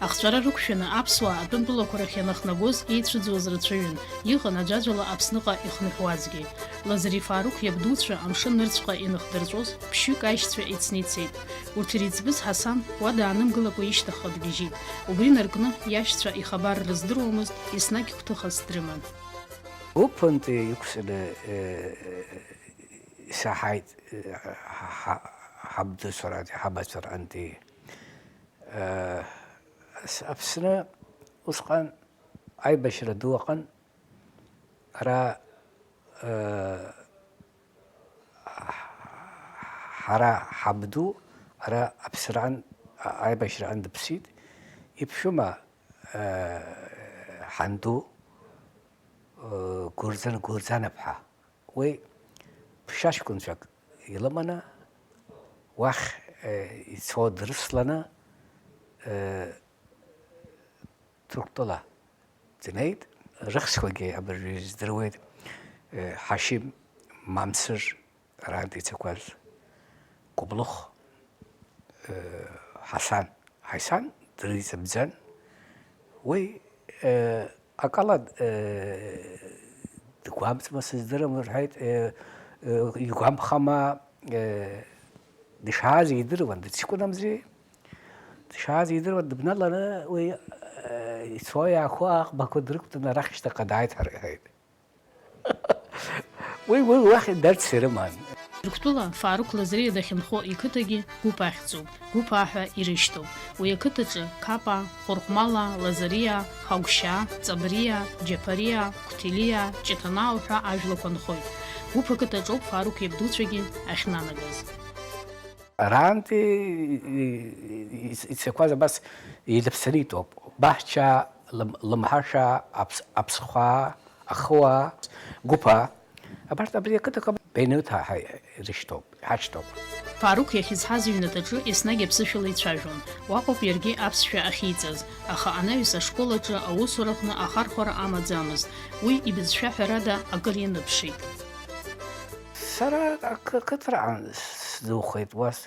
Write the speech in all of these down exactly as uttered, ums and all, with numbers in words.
Ахҵәара рықәшәаны аԥсуаа атәым тәылақәа рахь ианахнагоз еицәыӡуаз рацәаҩын, иҟан аӡәаӡәала Аԥсныҟа ихынҳәуазгьы. Лазари Фаруқ иабдуцәа амшын нырцәҟа ианыхдырҵәоз, ԥшьҩык аишьцәа ицны ицеит. Урҭ иреиҵбыз Ҳасан уа даанымгылакәа ишьҭахьҟа дгьежьит. Убри инаркны иашьцәа ихабар рыздыруамызт, еснагь гәҭыхас дрыман. Гәыԥынтәи иқәҵаны, э, исаҳаит, э, ҳа-, ҳа-, ҳабдуцәарантәи, ҳабацәарантәи. Э, Ас-, Аԥсны усҟан аибашьра ду аҟан, ара, э, ҳара ҳабду ара аԥсраан, а-, аибашьраан дыԥсит. Иԥшәма, э, ҳанду, э, Гурӡан, Гурӡанаԥҳа. Уи ԥшьашькәынцәак илыманы, уахь, э, ицо дрыцланы, э, Ҭырқәтәыла днеит. Рыхьӡқәагьы абыржәы издыруеит, э, Ҳашим, Мамсыр, арантә ицақәаз, Кәыблыхә, э, Ҳасан. Ҳасан дрыҵабӡан. Уи, э, акала, э, дгәамҵуа сыздырам, рҳәеит, э, э, игәамԥхама, э, дышааз идыруан, дыҷкәынамзи. Дшааз идыруан, дыбналаны уи, э, ицо иаахәо аӷбақәа дрықәтәаны арахь шьҭахьҟа дааит ҳәа рҳәеит. Уи, уи уахь дарц ирыман. Ҭырқәтәыла Фаруқ Лазариа дахьынхо иқыҭагьы Гәыԥ ахьӡуп, Гәыԥаа ҳәа ирышьҭоуп. Уи ақыҭаҿы Қапа, Хәырхәмала, Лазариа, Ҳагәшьаа, Ҵабриа, Џьаԥариа, Қәҭелиа, Ҷыҭанаа уҳәа ажәлақәа нхоит. Гәыԥ ақыҭаҿоуп Фаруқ иабдуцәагьы ахьнанагаз. Арантәи ицақәаз абас еилаԥсаны итәоуп. Баҳча, Лым-, Лымҳаша, Аԥс-, Аԥсхәаа, Ахыуа, Гәыԥа. Абарҭ абри ақыҭақәа Беинуҭаа ҳа ирышьҭоуп, иҳашьҭоуп. Фаруқ иахьызҳаз иҩнаҭаҿы еснагь аԥсышәала ицәажәон. Уаҟоуп иаргьы аԥсшәа ахьиҵаз, аха анаҩс ашкол аҿы аусураҟны ахархәара амаӡамызт, уи ибызшәа ҳәарада акыр ианыԥшит. Сара ақы-, ақыҭраҟан сдухеит, уас,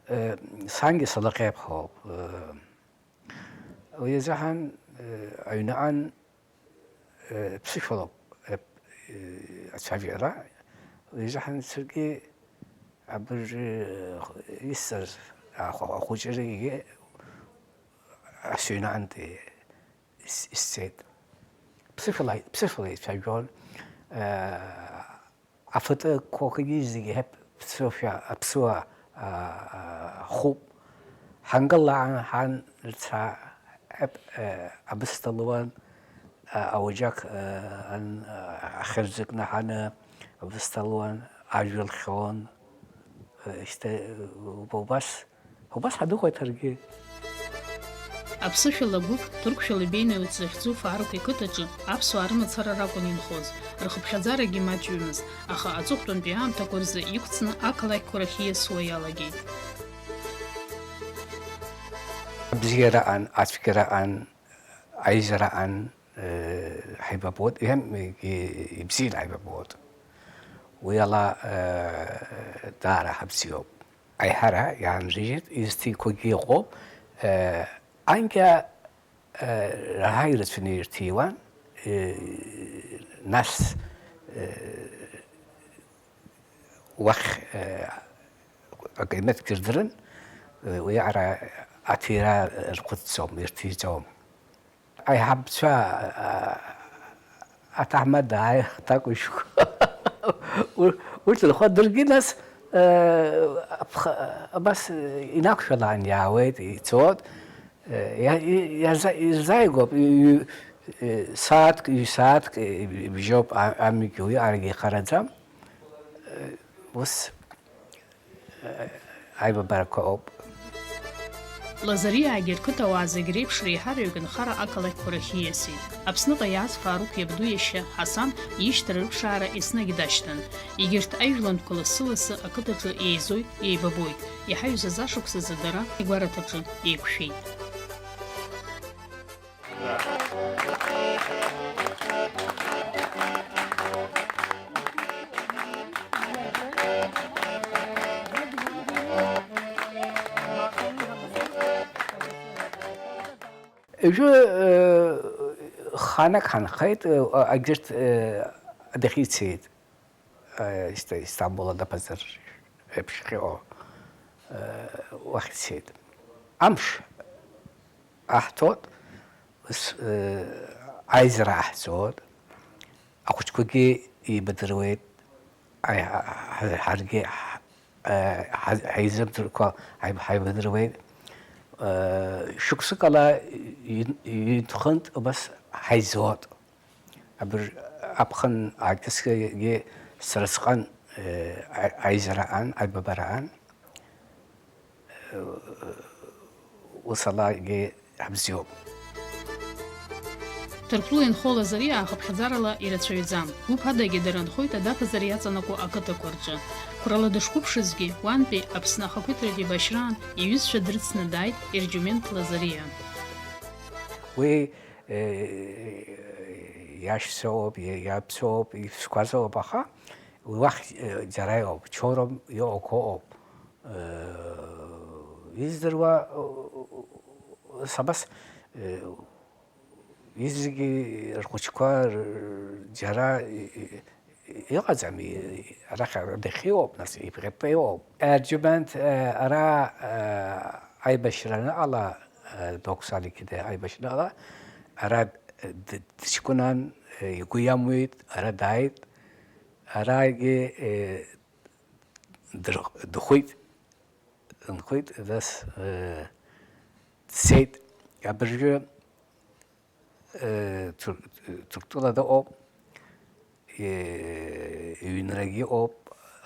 э, сангьы салаҟьеиԥхоуп, э, уи азыҳәан, э, аҩныҟан, э, ԥсышәалоуп, э, э, ацәажәара. Уи азыҳәан саргьы абыржәы, э, исҵаз ахә-, ахәыҷырагьы асыҩныҟантәи ис-, исцеит. Ԥсышәала, ԥсышәала ицәажәон, э, Афатәы қәақәагьы зегьы ҳәа ԥсышәа, аԥсуа, а, а, хуп. Ҳангылаан, ҳан рца, ҳәа, э, абысҭа луан, а, ауаџьаҟ, э, ан, а, ахьырӡыкны ҳаны абысҭа луан, ажәа лхьон, э, шьҭа, э, убас Убас ҳадәықәиҭаргьы. Аԥсышәала Гәыԥ, ҭырқәшәала Беинеуц захьӡу Фаруқ иқыҭаҿы аԥсуаа рымацара ракәын инхоз, рхыԥхьаӡарагьы маҷҩымызт, аха аҵыхәтәантәи аамҭақәа рзы иқәҵны ақалақьқәа рахь ииасуа иалагеит. Абзиараан, ацәгьараан, аизараан, э, ҳаибабоит, иҳәам, егьи ибзиан ҳаибабоит. Уи ала, э, даара ҳабзиоуп. Аиҳара иаанрыжьит, изҭиқәагьы ыҟоуп. Э, анкьа, э, раҳа ирацәаны ирҭиуан, э, нас, э, уахь, э, акабинетгьы рдырын, э, уи ара аҭира рхәыцӡом, ирҭиӡом. Аиҳабцәа, а, аҭаҳмадааи аҭакәажәқәа. Ур-, урҭ рхәы адыргьы, нас, э, аԥх-, абас, э, инақәшәалаан иаауеит, ицоит. Э, иа-, и-, иаза-, ирзааигәоуп, ҩ-, ҩ-, э, сааҭк, ҩ-сааҭк, э, ибжьоуп, а-, амҩагьы уи арагьы ихараӡам. Э, ус. Аибабарақәа ауп. Лазариаагьы рқыҭауаа зегь реиԥш реиҳараҩык нхара ақалақьқәа рахь ииасит. Аԥсныҟа иааз Фаруқ иабду иашьа Ҳасан ишьҭра рыԥшаара еснагь дашьҭан. Егьырҭ аижәлантәқәа лассы-лассы ақыҭаҿы еизоит, еибабоит. Иаҳа ҩызаза шықәсазы дара игәараҭаҿы еиқәшәеит. Уажәы, э, ханак ҳанхеит, э, егьырҭ, э, адәахьы ицеит. Э, Ист-, Истамбул адәаԥазар еиԥш ахьыҟоу, э, уахь ицеит. Амш аҳҭоит, ус, э, аизара аҳҵоит. Ахәыҷқәагьы еибадыруеит, аи-, ҳа-, ҳаргьы ҳ-, э, ҳа-, ҳаизымдырқәа ҳаиб-, ҳаибадыруеит. Э, шықәсык ала ҩ-, ҩынтә-хынтә убас ҳаизоит. Абыржә аԥхын аамҭазгьы сара сҟан, э, аи-, аизара аан, аибабара аан. Ус алагьы ҳабзиоуп. Ҭырқәтәыла инхо Лазариа ахыԥхьаӡарала ирацәаҩӡам. Гәыԥ адагьы дара нхоит адәаԥазара иаҵанакуа ақыҭақәа рҿы. Қәрала дышқәыԥшызгьы, уантәи Аԥсны ахақәиҭратә еибашьраан иҩызцәа дрыцны дааит Ерџьумент Лазариа. Уи, э, иашьцәоуп, иа-, иабцәоуп, иԥсқәа роуп, аха уахь, э, џьара иҟоуп, Чорум иҟақәоуп. Э, издыруа, э, сабас, э, изегьы рхәыҷқәа р-, џьара и-, и-, иҟаӡам, и-, арахь адәахьы иоуп, нас, иԥхьатәы иоуп. Аргумент, э, ара, э, аибашьра аныҟала, э, доктор Саликиде аибашьра аныҟала, ара, э, д-, дыҷкәынан, э, игәы иамуит, ара дааит, арагьы, э, дыр-, дыхәит. Нхеит, нас, э, дцеит. Абыржәы, э, Ҭыр-, Ҭырқәтәыла дыҟоуп, э, иҩнрагьы ыҟоуп,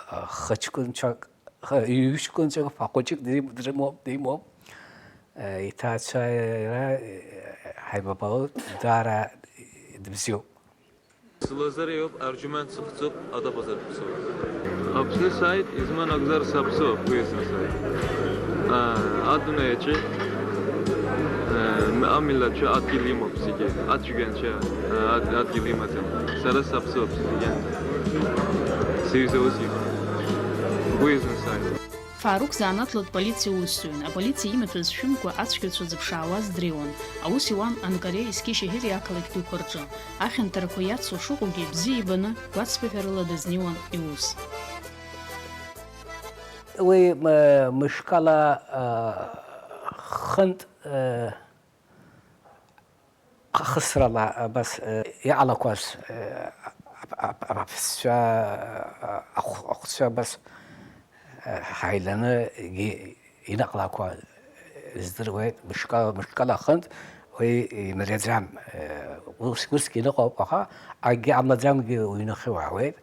хыҷкәынцәак, х-, ҩыҷкәынцәак, ԥа хәыҷык дим-, дрымоуп, димоуп. Э, иҭаацәа иара, э, ҳаибабалоит, даара дыбзиоуп. Сылазар иоуп, аргумент сыхҵоуп, адәаԥазар ԥсуп. Аԥсны сааит, изман акәзар саԥсуп, уи азы сааит. Аа, адунеи аҿы, аа, амилаҭцәа адгьыл имоуп зегьы, ацәгьанцәа, аа, ад-, адгьыл имаӡам. Сара саԥсуп зегьы. Сыҩза ус иҟан. Уи азы сааит. Фаруқ занааҭла дполициа усзуҩын, аполициа имаҭәа зшәымкәа ацәгьауцәа зыԥшаауаз дреиуан. Аус иуан Анкареи Ескишеҳири ақалақь дуқәа рҿы. Ахьанҭарақәа иацу шыҟоугьы бзиа ибаны, гәацԥыҳәарала дазнеиуан иус. Уи, м-, мышкала, а, хынтә, а, Хысрала абас, э, иҟалақәаз, э, ап-, ап-, аԥсцәа, э, ахә-, ахәцәа абас, э, ҳаиланы егьи иныҟалақәа здыруеит, мышкала, мышкала аҟынтә уи имариаӡам, э, ус, усгьы ныҟәоуп, аха акгьы ҟамлаӡамгьы уҩныхьы уаауеит.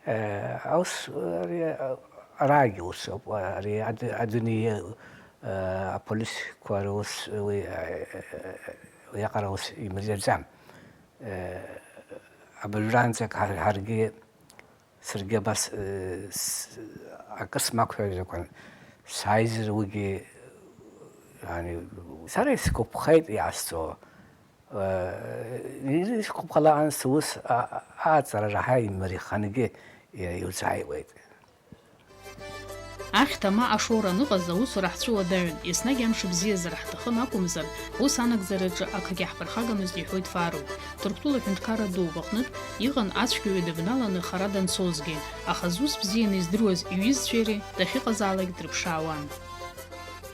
Э, аус, ари, араагьы усоуп, ари ад-, адунеи, э, аполисқәа рус, уи, э, уиаҟара ус имариаӡам. Э, абыржәраанӡагь ҳар-, ҳаргьы, саргьы абас, э, с-, акы смақәшәаӡакәан, сааизар уигьы, ани, сара исгәаԥхеит иҟасҵо. Э, исгәаԥхалаан сус а-, а-, аҵара раҳа имариахангьы, э, иуцааиуеит. Ахьҭа ма ашоура аныҟаз аусура ҳцәыуадаҩын, еснагь амш бзиазар ҳҭахын акәымзар, ус анагӡараҿы акгьы ҳԥырхагамызт, иҳәоит Фаруқ. Ҭырқәтәыла ҳәынҭқарра дууп аҟнытә, иҟан ацәгьаҩы дыбналаны хара данцозгьы, аха зус бзианы издыруаз иҩызцәеи иареи дахьыҟазаалак дрыԥшаауан.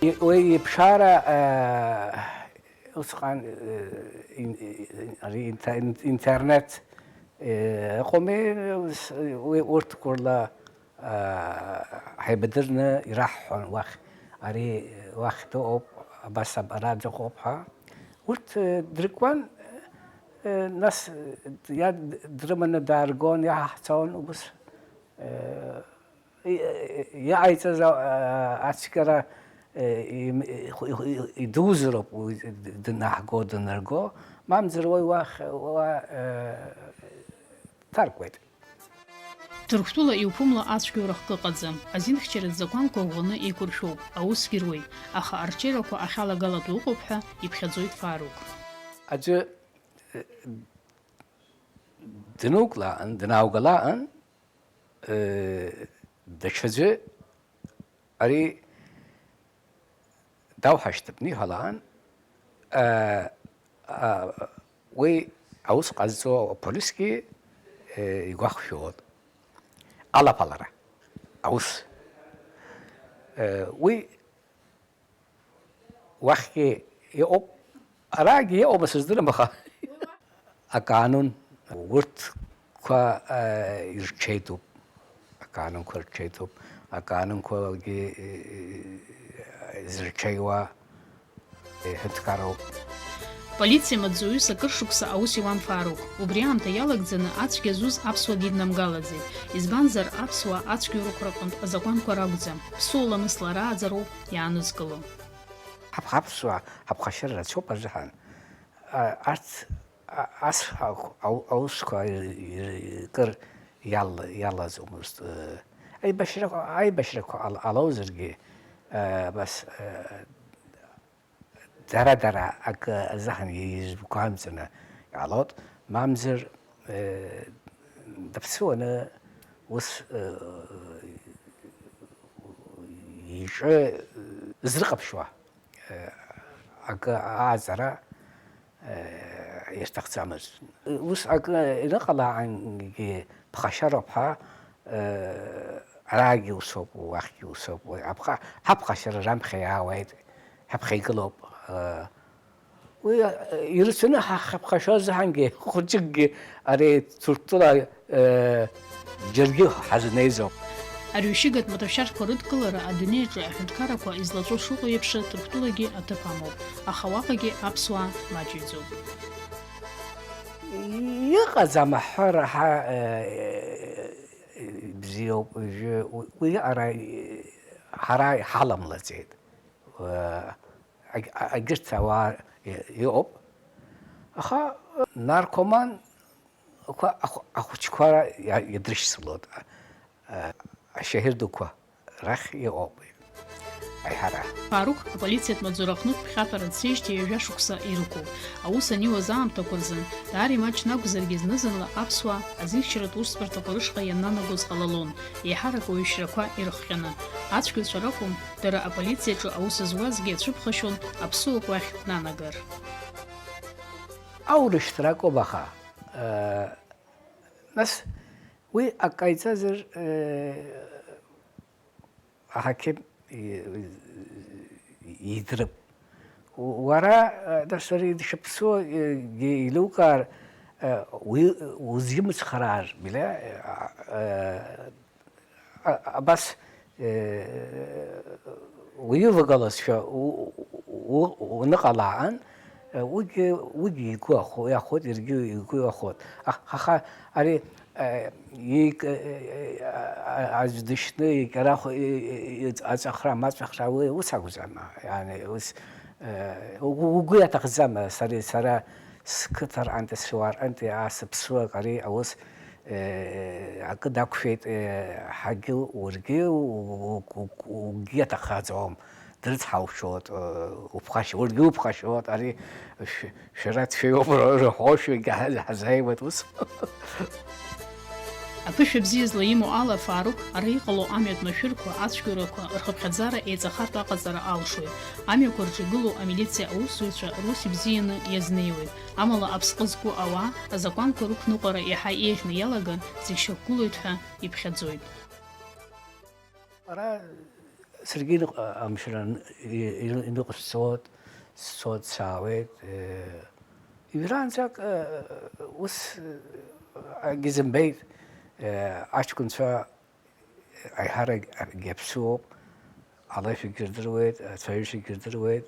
И-, уи иԥшаара, э, усҟан, э, ин-, ин-, ари инте-, ин-, интернет, э, ыҟами, ус, уи урҭқәа рла, э, ҳаибадырны ираҳҳәон уахь, ари уахь дыҟоуп, абас аб-, ара дыҟоуп ҳәа. Урҭ, э, дрыкуан, э, нас, э, иа-, дрыманы дааргон, иаҳаҳҵон, убыс, э, И-, иҟаиҵаз, а, ацәгьара, э, им-, иху-, иху-, идузароуп уи д-, днаҳго, данарго, мамзар уи уахь, уа, э, ҭаркуеит. Ҭырқәтәыла иуԥымло ацәгьоура хкы ыҟаӡам, азинхьчаратә закәанқәа ӷәӷәаны еиқәыршәоуп, аусгьы руеит, аха арҽеирақәа ахьалагалатәу ыҟоуп ҳәа иԥхьаӡоит Фаруқ. Аӡәы, э, днуклаан, днааугалаан, Э, даҽаӡәы ари дауҳашьҭып, ниҳәалаан, э, А, уи аус ҟазҵо аполисгьы, э, игәахәшәоит. Алаԥалара аус. Э, уи уахьгьы иҟоуп, арагьы иҟоума сыздырам, аха аканон урҭ қәа, э, ирҽеитәуп, аканонқәа рҽеитәуп, аканонқәагьы, э, зырҽеиуа, э, ҳәынҭқарроуп. Полициа маҵзуҩыс акыр шықәса аус иуан Фаруқ. Убри аамҭа иалагӡаны ацәгьа зуз аԥсуагьы днамгалаӡеит. Избанзар, аԥсуаа ацәгьоурақәа рҟынтә азакәанқәа ракәӡам, ԥсуа ламысла рааӡароуп иаанызкыло. Ҳаԥ-, ҳаԥсуаа ҳаԥхашьара рацәоуп азыҳәан, а, арҭ А-, ас ак-, ау-, аусқәа ир-, ир-, кыр иал-, иалаӡомызт. Э, аибашьрақәа, аибашьрақәа ҟал-, ҟалозаргьы, э, абас, э, дара-дара акы азыҳәан иргәамҵны иҟалоит, мамзар, э, даԥсуаны ус, э, иҿы, э, зрыҟаԥшьуа. Акы ааӡара, э, ирҭахӡамызт. Ус акы ирыҟалаангьы ԥхашьароуп ҳәа, э, арагьы усоуп, уахьгьы усоуп, уи аԥха-, ҳаԥхашьара раԥхьа иаауеит, ҳаԥхьа игылоуп. Э, уи, э, ирацәаны ҳа-, ҳаԥхашьо азыҳәангьы, хәыҷыкгьы ари Ҭырқәтәыла Э, џьаргьы ҳазнеизоуп. Арҩашьыгатә маҭәашьарқәа рыдкылара адунеиаҿы аҳәынҭқаррақәа излаҵәо шыҟоу еиԥш, Ҭырқәтәылагьы аҭыԥ амоуп, аха уаҟагьы аԥсуаа маҷҩӡоуп. Иҟаӡам аҳәара ҳа-, э, бзиоуп, уажәы уи, уи ара, э, ҳара иҳаламлаӡеит. Э, аг-, агьырҭ ауаа, э, иҟоуп. Аха наркоман Қәа ахә-, ахәыҷқәа иа-, иадрышьцылоит, а, а, ашьаҳир дуқәа рахь иҟоуп аиҳара. Фаруқ аполициатә маҵзура аҟнытә ԥхьаҟара дцеижьҭеи ҩажәа шықәса ирықәуп. Аус аниуаз аамҭақәа рзын, даара имаҷны акәзаргьы, зны-зынла аԥсуаа азихьчаратә усбарҭақәа рышҟа ианнанагоз ҟалалон, еиҳарак ауаҩшьрақәа ирыхҟьаны. Ацәгьоуцәа ракәым, дара аполициаҿы аус зуазгьы ацәыԥхашьон аԥсуак уахь днанагар. Аурышьҭра акоуп, аха, э, Нас уи ак ҟаиҵазар, э, аҳақьым и-, и-, идырп. У-, уара, э, нас уара ишаԥсуагьы еилукаар, э, уи узимыцхраар, биле, э, а, а, абас, э, уивагалазшәа у-, у-, у-, уныҟалаан, э, уигьы, уигьы игәы ахәо-, иахәоит, иаргьы игәы иахәоит. Ах-, аха ари, э, ик-, э, э, а-, а-, аӡә дышьны икьарахә, и-, и-, и-, аҵәахра, маҵәахра, уи ус акәӡам, иани, ус, э, угәы, угәы иаҭахӡам, сара, сара сқыҭарҟантәи, сжәларҟантәи, аа, сыԥсуак ари аус Э, акы дақәшәеит, э, ҳагьы, ургьы у-, у-, у-, угьы аҭахаӡом, дрыцҳаушьоит, э, уԥхашьа-, ургьы уԥхашьоит, ари шә-, шәара дшәаиуп рҳәо, шәҩык ҳа-, ҳазааиуеит ус. Аԥышәа бзиа злаимоу ала, Фаруқ ара иҟало амҩатә машәырқәа, ацәгьоурақәа рхыԥхьаӡара еиҵахартә аҟаҵара алшоит. Амҩақәа рҿы игылоу амилициа аусзуҩцәа рус ибзианы иазнеиуеит. Амала аԥсҟы зку ауаа азакәанқәа рықәныҟәара иаҳа еиӷьны иалаган, зегь шьақәгылоит ҳәа иԥхьаӡоит. Ара саргьы иныҟ-, амшра н-, и-, и-, иныҟәысцоит, сцоит, саауеит, э, ҩажәаанӡак, э, ус, э, акгьы зымбеит, э, аҷкәынцәа Аиҳарак аԥсуоуп, алеишәагьы рдыруеит, ацәаҩышәагьы рдыруеит.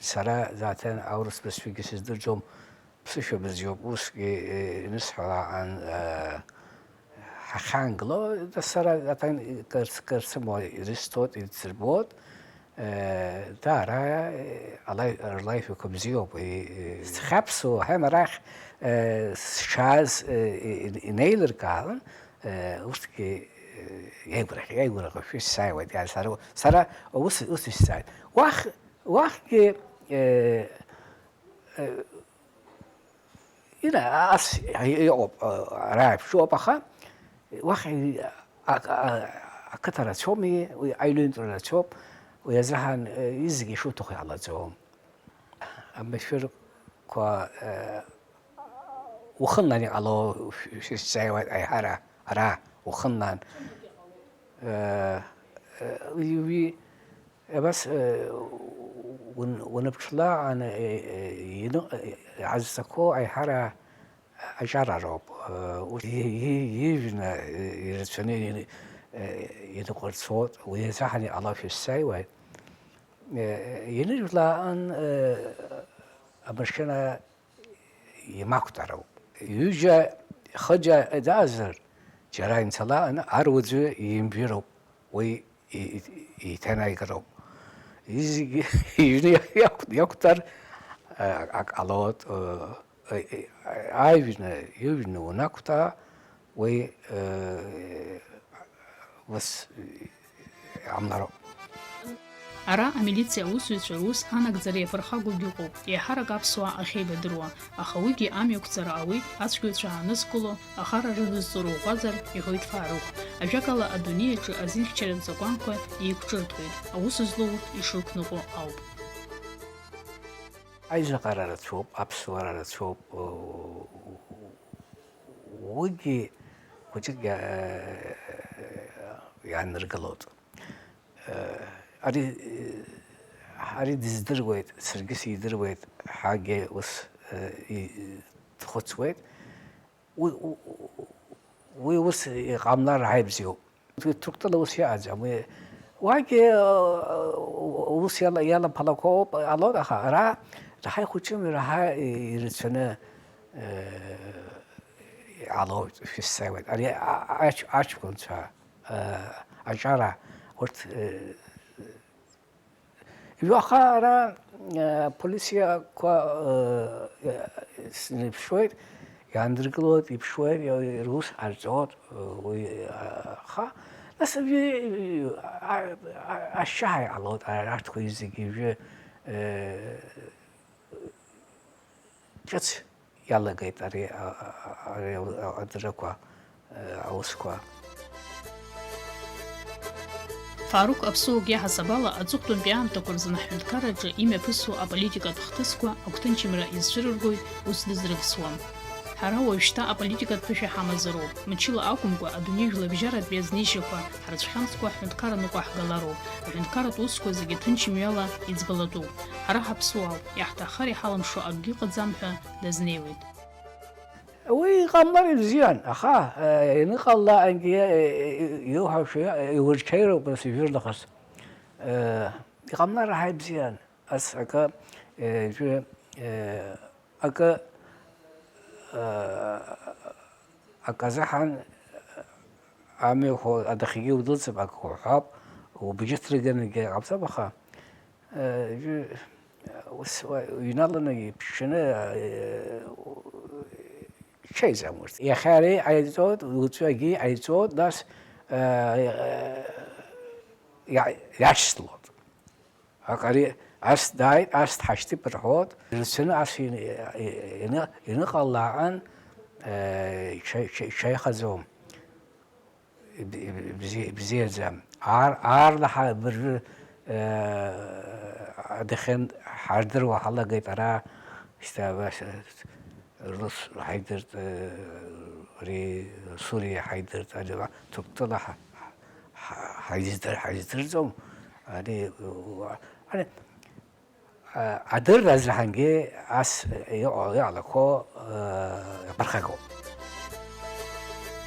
Сара заҭан аурыс бызшәагьы сыздырӡом, ԥсышәа бызиоуп, усгьы инысҳәалаан, ҳахьаангыло, сара заҭан кыр-, кыр сымоуа ирысҭоит, ирсырбоит. Э, да, ара, э, алаи-, рлаишәақәа бзиоуп, э, э, схьаԥсу, ҳәа арахь, э, сшааз, э, э, инеилыркаалан, э, урҭгьы, э, еигәырӷьа-, еигәырӷьашәа исзааиуеит, иа, сара, сара ус, ус исзааит. Уахь, уахьгьы, э, э, Ина, ас иҟоуп, ара иаԥшуп, аха уахь а-, а-, ақыҭа рацәоуми, уи аҩнынтәра рацәоуп, уи азыҳәан, э, изегьы ишуҭаху иҟалаӡом. Амашәырқәа, э, ухынлан иҟало шәызҵааиуеит аиҳара, ара ухынлан. Э, э, уи, уи, абас, э, ун-, уаныԥҽлаан, э, э, ины-, э, азҵақәоу аиҳара аҿарароуп. Э, урҭ и-, и-, ижәны, э, ирацәаны ины-, э, иныҟәарцоит, уи азыҳәан иҟало шәызҵааиуеит. Э, ианыжәлаан, э, амашьына имақәтәароуп. Ҩыџьа, хыџьа даазар, џьара инцалаан, ар уаӡәы имжәыроуп, уи и-, и-, иҭанеигароуп. Изегьы иҩны иақә-, иақәтәар, э, ак ҟалоит, э, э, э, ааҩны, иҩны унақәтәа, уи, э, ус, э, амнароуп. Ара амилициа аусзуҩцәа рус анагӡара иаԥырхагоугьы ыҟоуп, еиҳарак аԥсуаа ахьеибадыруа, аха уигьы амҩақәҵара ауеит ацәгьоуцәа аанызкыло, ахара рыдызҵо руҟәаҵыр, иҳәоит Фарух. Ажәакала, адунеи аҿы азинхьчаратә закәанқәа еиқәҿырҭуеит, аус злоу урҭ ишрықәныҟәо ауп. Аизаҟара рацәоуп, аԥсуара рацәоуп, уигьы хәыҷык иа-, иааныргылоит. Ари, ари дыздыруеит, саргьы сидыруеит, ҳәагьы ус, и-, дхәыцуеит. Уи, у-, уи ус иҟамлар ҳаибзиоуп. Ҭырқәтәыла ус иаҟаӡам. Уи, уагьы, ус иала-, иалаԥалақәоуп, ҟалоит, аха ара раҳа ихәыҷым, раҳа ирацәаны, э, иҟалоит, шәызҵааиуеит. Ари а-, аҷ-, аҷкәынцәа, э, аҿара, урҭ, э, Жәаха ара, э, полициақәа, э, э, сныԥшуеит, иаандыргылоит, иԥшуеит, иа-, рус ҟарҵоит, э, уи, э, аха, нас, уи, а, а, ашьа иҟалоит, а, арҭқәа зегьы уажәы, э, ҿыц иалагеит ари, а, а, ари адыррақәа, э, аусқәа. Фаруқ Аԥсуак иаҳасабала аҵыхәтәантәи аамҭақәа рзын ҳҳәынҭқарраҿы имҩаԥысуа аполитикатә хҭысқәа агәҭынчымра изцәырыргоит, ус дызрыԥсуам. Ҳара уажәшьҭа аполитикатә ԥышәа ҳамазароуп, мчыла акәымкәа, адунеи жәлабжьаратәи азнеишьақәа ҳарцәхьамҵкәа ҳҳәынҭқарра ныҟәаҳгалароуп, аҳәынҭқарратә усқәа зегьы ҭынч мҩала иӡбалатәуп. Ҳара ҳаԥсуаауп, иаҳҭаххар иҳалымшо акгьы ыҟаӡам ҳәа дазнеиуеит. Уи иҟамлар ибзиан, аха, э, ианыҟалалакгьы, э, э, иуҳәашьа, э, иурчаироуп, нас, ижәыр нахыс. Э, иҟамлар раҳа ибзиан. Ас акы, э, ижәы, э, акы, э, акы азыҳәан, э, амҩақәа адәахьгьы удәылҵып, акы уҳәап, убжьы ҭырганагьы ҟамҵап, аха, э, ижәы, ус уа-, уҩналаны иԥшьаны, э, чаизам урҭ. Иахьа ари ҟаиҵоит, уаҵәы агьи ҟаиҵоит, нас, э, иа-, иашьҭлоит. Ари ас дааит, ас дҳашьҭып рҳәоит, ирцәаны ас ин-, ины-, иныҟалааҟан, э, иҽа-, иҽа-, иҽаихаӡом. Иб-, иб-, ибзи-, ибзиаӡам. Аар-, аарлаҳа абыржәы, э, адәахьынтә ҳардыруа ҳалагеит ара, шьҭа абас, э, рус ҳаидырт, э, ари Суриа ҳаидырт, ари ла-, Ҭырқәтәыла ҳа-, ҳа-, ҳаиздыр-, ҳаиздырӡом. Ари, уа-, ари, Адырра азыҳәангьы ас иҟа-, иҟалақәо, э, иаԥырхагоуп.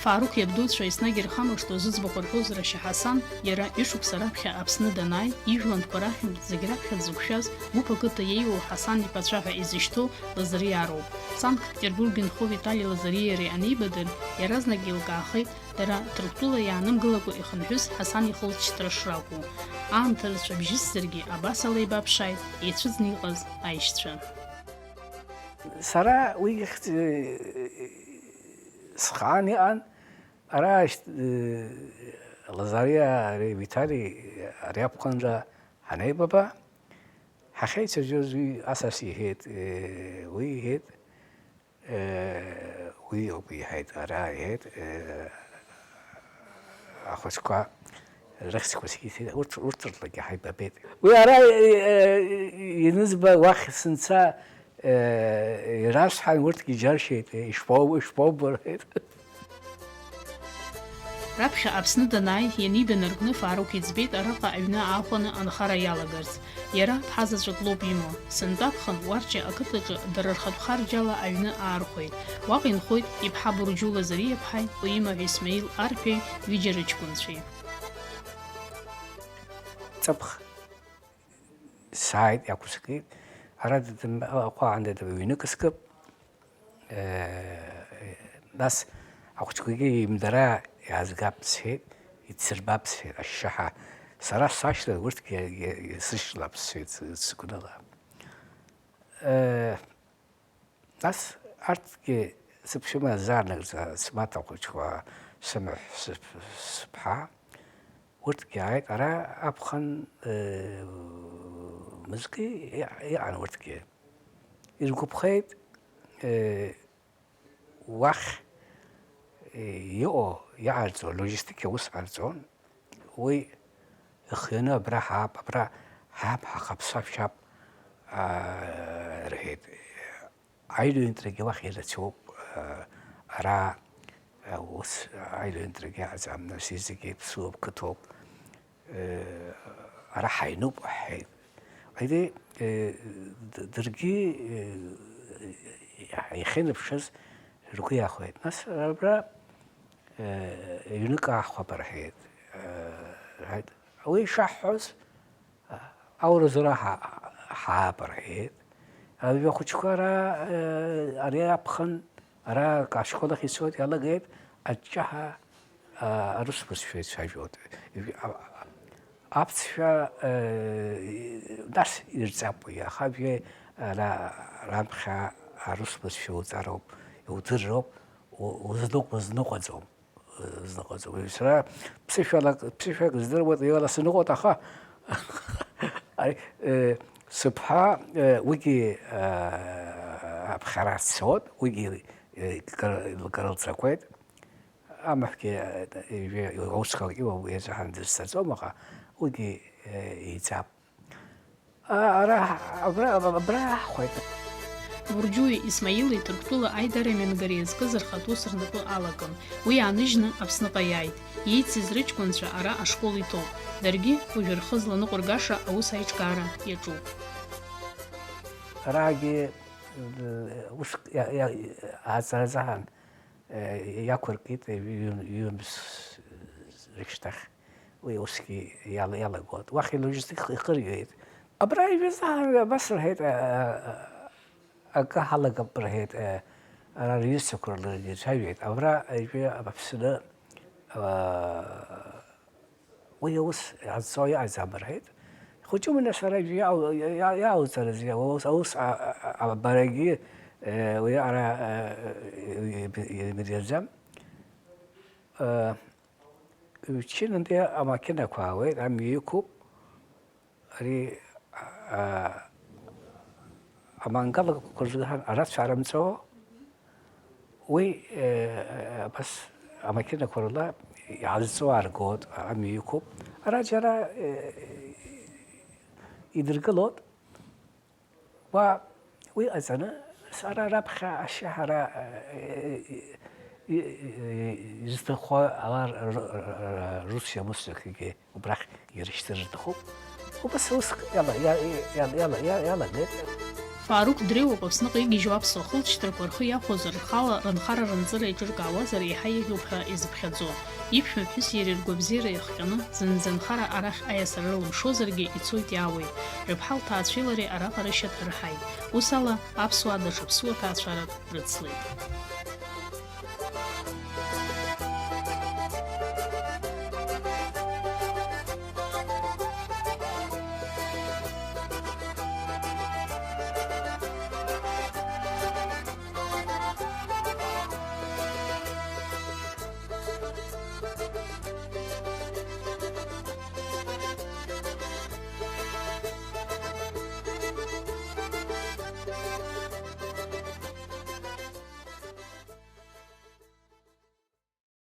Фаруқ иабдуцәа еснагь ирхамышҭуа зыӡбахә рҳәоз Рашьа Ҳасан, иара ҩышықәса раԥхьа Аԥсны данааи, ижәлантәқәа рахьынтә зегь раԥхьа дзықәшәаз, гәыԥ ақыҭа иеиуоу Ҳасан иԥацәа ҳәа изышьҭоу Лазариа роуп. Санкт-Петербург инхо Витали Лазариа иара ианеибадыр, иаразнак еилкаахеит, Дара Ҭырқәтәыла иаанымгылакәа ихынҳәыз Ҳасан ихылҵшьҭра шракәу. Аамҭа рацәа бжьысзаргьы, абасала еибаԥшааит еицәыӡны иҟаз аишьцәа. Сара уи ихьӡ-, схаан иҟан, ара ашьҭ-, Лазариа ари Витали ари аԥхынра ҳанеибаба, ҳахьеицәажәоз уи асас иҳәеит, уи иҳәеит, Уи ауп иҳәеит, ара иҳәеит, ахәыҷқәа рыхьӡқәа сиҭеит, урҭ, урҭ рылагьы ҳаибабеит. Уи ара, э, э, ианызба уахь сынца, э, ирасҳәан, урҭгьы џьаршьеит, э, ишԥоу-, ишԥоубо, рҳәеит. Раԥхьа Аԥсны данааи, ианиганаргны Фаруқ иӡбеит араҟа аҩны аахәаны анхара иалагарц. Иара ԥҳа заҵәык лоуп имоу. Сынтәа аԥхын Уарча ақыҭаҿы дара рхатә харџьала аҩны аархәеит. Уаҟа инхоит иԥҳа Бурџьу Лазариаԥҳаи, уимаҳә Исмаил Арԥеи ҩыџьа рыҷкәынцәеи. Ҵыԥх сааит, иақәыскит. Ара дыдым-, аҟәаан дыдым-, ҩнык скып. Нас ахәыҷқәагьы имдара иаазгап сҳәеит, идсырбап сҳәеит, ашьшьыҳәа. Сара сашьҭан, урҭгьы, иа-, иа-, сышьҭалап сҳәеит, сы-, сыгәныла. Э, нас арҭгьы сыԥшәма заанаҵ, смаҭа хәыҷқәа, сымаҳә, сыԥ-, сыԥҳа, урҭгьы ааит, ара аԥхын, э, мызкы иа-, иҟан урҭгьы. Иргәаԥхеит, э, уахь, э, иҟоу, иҟарҵо, логистика ус ҟарҵон, уи ихианы абра ҳаап, абра ҳаап, ҳахаԥсап, шәаап, аа, рҳәеит. Аилаҩынтрагьы уахь ирацәоуп, аа, ара, аа, ус аилаҩынтрагьы аҟаӡам, нас зегьы ԥсуоуп, қыҭоуп. Э, ара ҳаинуп, ҳҳәеит. Ҳаидеи, э, д-, даргьы, э, иахьынаԥшыз ргәы иахәеит. Нас абра, э, ҩнык аахәап рҳәеит. Э, рҳәеит. Уи ишаҳҳәоз, а, ауразоура ҳа-, ҳаап рҳәеит. Абри ахәыҷқәа ара, э, ари аԥхын, ара ашкол ахь ицоит, иалагеит аҷҷаҳа, а, арус бызшәа ицәажәоит. А, а, аԥсшәа, э, нас ирҵап уи, аха абри ара раԥхьа арус бызшәа уҵароуп, иудырроуп, у-, узныҟ-, узныҟәаӡом. Зныҟәаӡом. Сара ԥсышәалак, ԥсышәак здыруеит, иара сныҟәоит, аха, ари, э, сыԥҳа, э, уигьы, э, аԥхьара дцоит, уигьы, э, кыр-, кырылҵақәеит. Амаҳәгьы, э, ижәы, усҟак иуа уи азыҳәан дызцаӡом, аха уигьы, э, еиҵап. А, ара, абра, абра ҳхәеит. Бурџьуи Исмаили Ҭырқәтәыла аидара амҩангара иазкыз рхатә ус рнапы алакын. Уи ааныжьны Аԥсныҟа иааит. Иеицыз рыҷкәынцәа ара ашкол иҭоуп. Даргьы уажәы рхы зланыҟәыргаша аус аиҿкаара иаҿуп. Арагьы, э, ус иа-, иа-, ааҵаразаҳан, э, иақәыркит, э, ҩ-, ҩымз рышьҭахь. Уи усгьы иала-, иалагоит. Уахь илыжьыз их-, ихырҩеит. Абра ижәыз аҳ-, абас рҳәеит, а, а, а, акы ҳалагап рҳәеит, а, ара рҩызцәақәа рлагьы цәажәеит. Абра ижәы Аԥсны, а, уи аус иҟазҵо иҟаӡам рҳәеит. Хәыҷума нас ара ижәы иау-, иа-, иа-, иауҵарыз, иа-, аус, аус, а, а, а, барагьы, э, уи ара, э, э, э, э, э, э, Ҩ-, ҩ-, ҩ-, Чынынтәи амақьынақәа аауеит, амҩа иқәуп. Ари, а, амангалақәа рзыҳәан арацәа арымҵәо, уи, э, абас амақьынақәа рыла иаазҵо ааргоит, амҩа иқәуп. Ара џьара, э, идыргылоит. Уа, уи ҟаҵаны, сара раԥхьа ашьаҳара, э, э, э, э, изҭаху ала р-, р-, р-, р-, рус иамусҭақәагьы убрахь ирышьҭыр рҭахуп. Убас уск иала-, иа-, иа-, иала-, иала-, иа-, иалагеит. Фаруқ дреиуоуп Аԥсныҟа игьежьуа аԥсуа хылҵшьҭрақәа рхы иахәозар, рхала рынхара рынҵыра еиҿыркаауазар, еиҳа еиӷьуп ҳәа изыԥхьаӡо. Иԥшәма ԥҳәыс иареи ргәабзиара иахҟьаны, зынӡа нхара арахь аиасра рылымшозаргьы, ицоит-иаауеит. Рыԥҳа лҭаацәеи лареи араҟа рышьа ҭырҳаит. Ус ала, аԥсуаа даҽа ԥсуа ҭаацәарак рыцлеит.